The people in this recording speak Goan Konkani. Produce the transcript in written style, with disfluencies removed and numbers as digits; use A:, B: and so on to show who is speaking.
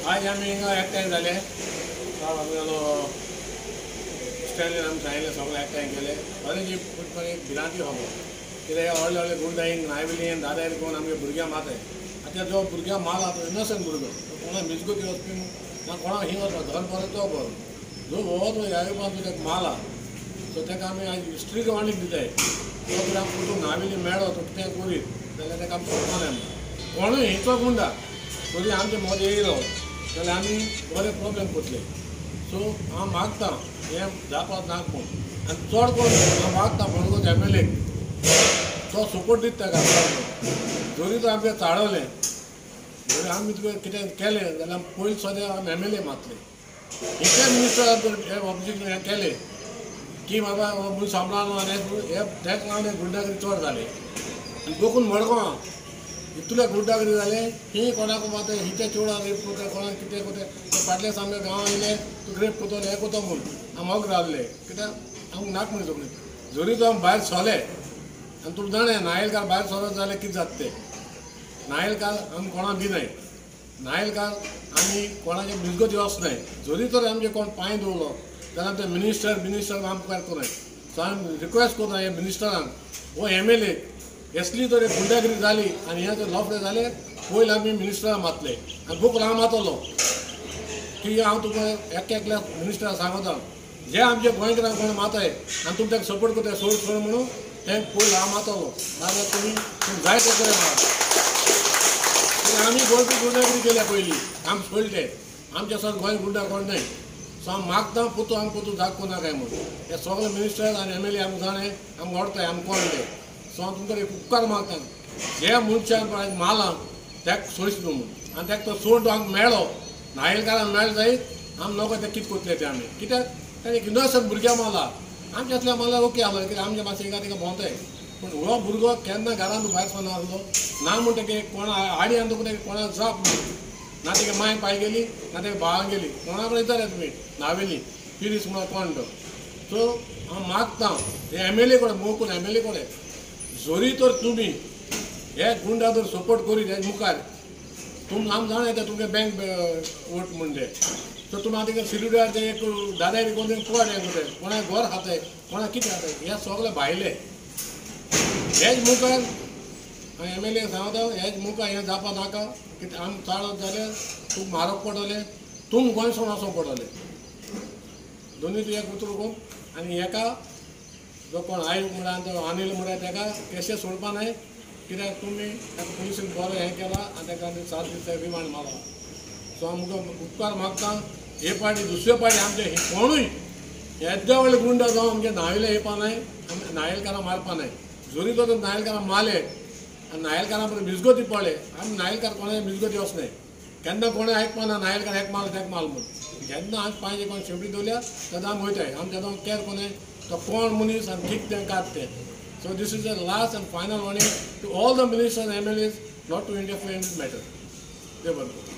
A: आज आमी हिंगा एकठांय जाले, आमगेलो स्टँडीन आमी सांगिल्लें सगळें एकठांय केलें. बरें जी एक भिरांती खबर कित्याक व्हडले व्हडले गुंडा हिंग नायबिली दादागिरी करून आमगे भुरग्यां मारताय. आतां जो भुरग्यां मारला तो इनोसंट भुरगो, तो कोणा मिजगुती वचपी ना, कोणाक हिंग वचपा धन बरो तो बरो जो हो तो ह्या रुपान तो ताका मारला. सो ताका आमी आयज स्ट्रीक वॉर्निंग दिताय, तो जर आमकां कुटूंब नावेली मेळ्ळो तो कितें करीत जाल्यार ताका आमी सोडपा नाय. कोणूय हिचो गुंडा तरी आमचे मदें येयलो जाल्यार आमी बरे प्रोब्लेम करतले. सो हांव मागता हें जावपाक नाका म्हूण, आनी चड करून हांव मागता फोंडकोच एम एल एक तो सपोर्ट दिता ताका. जरी तो आमचें चाळवलें, जरी आमी तुका कितें केलें जाल्यार आमी पयलीं सद्या आमी एम एल ए मारतले. इतले मिनिस्टर हें ऑब्जेक्शन हें केलें की बाबा हो मनीस सांबाळना न्हू आनी हे तेका लागून हे गुंडागिरी चड जाले. आनी गोकून मडगांव इतले गुंडागिरी जाले ही कोणाक मात हिच्या चेडवाक रेप करता, कोणाक कितें करता. फाटल्या सामके गांवां येयले तूं रेप करतलो हें करता म्हूण आमी ओगी रावले, कित्याक आमकां नाक म्हण सगळीं. जरी तो आमी भायर सरले आनी तुमकां जाणा नायलकार भायर सरत जाल्यार कितें जाता तें. नायलकार आमी कोणाक दिनाय, नायलकार आमी कोणाचे मिजगती वचनाय. जरी तर आमचे कोण पांय दवरलो जाल्यार आमचे मिनिस्टर मिनिस्टर आमकां करनाय. सो आमी रिक्वेस्ट करता हे मिनिस्टरांक वो एम एल एक असली तर गुंडागिरी जाली आनी हे जर लफडे जाले पयलीं आमी मिनिस्टराक मारतले आनी बुक हांव मारतलो की हांव तुका एक एकल्या मिनिस्टराक सांगता जे आमचे गोंयकारांक कोण मारताय आनी तुमी ताका सपोर्ट करताय सोड सोड म्हणून तें पयलीं हांव मारतलो, नाजाल्यार तुमी जाय ते कडेन मारा. आमी गोंयची गुंडागिरी केल्या पयलीं, आमी सोडले आमच्या सर गोंय गुंडा कोण न्हय. सो हांव मागता पुतू आमी पुतू जाग करूं नाकाय म्हूण हे सगळे मिनिस्टर आनी एम एल ए आमकां जाणें आमकां वडताय आमकां कोण ते. सो हांव तुमकां एक उपकार मागता जे मनशान आयज मारला ताका सोयीस म्हूण, आनी ताका तो सोड आमकां मेळ्ळो नायलकारांक मेळ्ळो जायत आमी लोक ते कितें करतले ते आमी, कित्याक ताणें एक इनोसंट भुरग्यां मारला. आमच्या असल्या मारल्यार ओके आसलो कित्याक आमच्या मातशें हिंगा तिका भोंवताय, पूण हो भुरगो केन्ना घरांत भायर सरना आसलो ना म्हूण ताका कोणा आडी आनी तुका ताका कोणाक जाप ना, ताका मांय पाय गेली ना ताका भावां गेली, कोणा कडेन विचारया तुमी नावेली पिरीस म्हणून कोण तो. सो हांव मागता हे एम एल ए कडेन मोकून एम एल ए कडेन जरी तर तुमी हे गुंडा जर सपोर्ट करीत हे मुखार तुम आम जाणा येता तुमगे बँक वोट म्हणजे सो तुमी आतां सिल्युडार ते एक दादागिरी करून कोण हें करताय, कोणाक घर खाताय, कोणाक कितें खाताय, हे सगळे भायले. हेच मुखार एम एल ए सांगता हेच मुखार हें जावपा नाका, कितें आमी चाळत जाल्यार तुका म्हारग पडटलें, तुम गोंय सोडून वचोंक पडटलें. दोनूय तुवें एक उतर करून आनी हेका जो कोण आयोग म्हणा तो अनिल म्हणा ताका केशें सोडपा न्हय, कित्याक तुमी ताका पुलिसीन बरो हें केला आनी ताका आमी 7 दीस रिमांड मारला. सो आमकां उपकार मागता हे पाटी दुसरे पाटी आमचे कोणूय येद्या व्हडले गुंडा जावं आमचे नावेले येवपा न्हय, आमी नायलकारां मारपा न्हय. जरी तर नायलकारां मारले आनी नायलकारां बरें मिजगती पडले, आमी नायलकार कोणाय मिजगती वचनाय, केन्ना कोणें आयकपा ना नायलकार एक माल तेक माल म्हूण. जेन्ना आमी पांय कोण शेंपडी दवरल्या तेन्ना आमी वयताय, आमी तेन्ना कॅर कोणें तो कोण मनीस आनी कितें तें कात तें. So this is the last and final warning to all the ministers and MLAs not to interfere in this matter. देव बरें करूं.